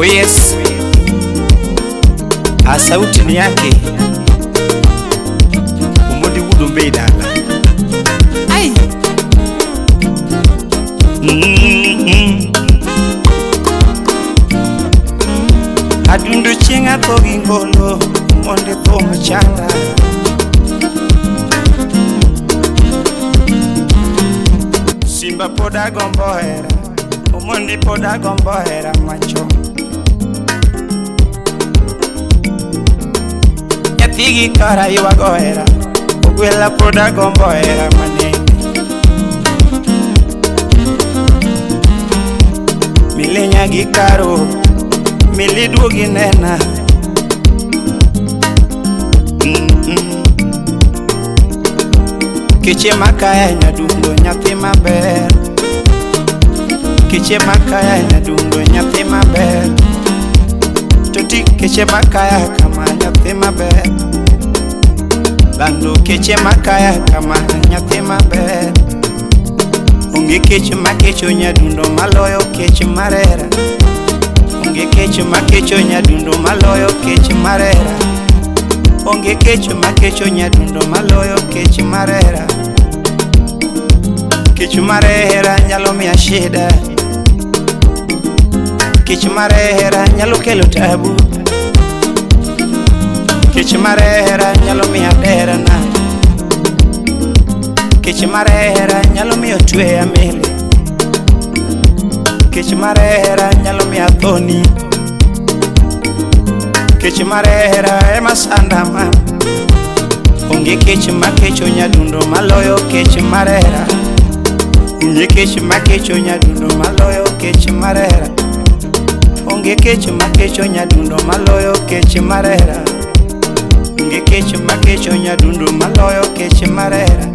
Oh yes. A sauti ni yake. Omondi wuod Ombei dala. Ai. Adundo chieng' atho gi ngolo mondo thum chanda. Simba pod agombo hera, Omondi pod agombo hera machon. Nyathigi kara ywago hera, Ogwela pod agombo hera manene. Milinya gi karo, mili duogi nena. Keche makaya nyadundo nyathi maber. Keche makaya nyadundo nyathi maber. Toti keche makaya kama nyathi maber. Lando keche makaya kama nyathi maber. Onge kech makecho nyadundo maloyo kech marera. Onge kech makecho nyadundo maloyo kech marera. Onge kech makecho nyadundo maloyo kech marera. Kech marera nyalo miya shida. Kech marera nyalo kelo tabu. Kech marera nyalo miya derana. Kech marera nyalo miyo tweya mele. Kech marera nyalo miya thoni. Kech marera ema sanda ma. Onge kech makecho nyadundo maloyo kech marera. Onge kech makecho nyadundo maloyo kech marera. Onge kech makecho nyadundo maloyo kech marera. Onge kech makecho nyadundo maloyo kech marera.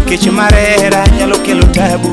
Kech marera nyalo kelo tabu.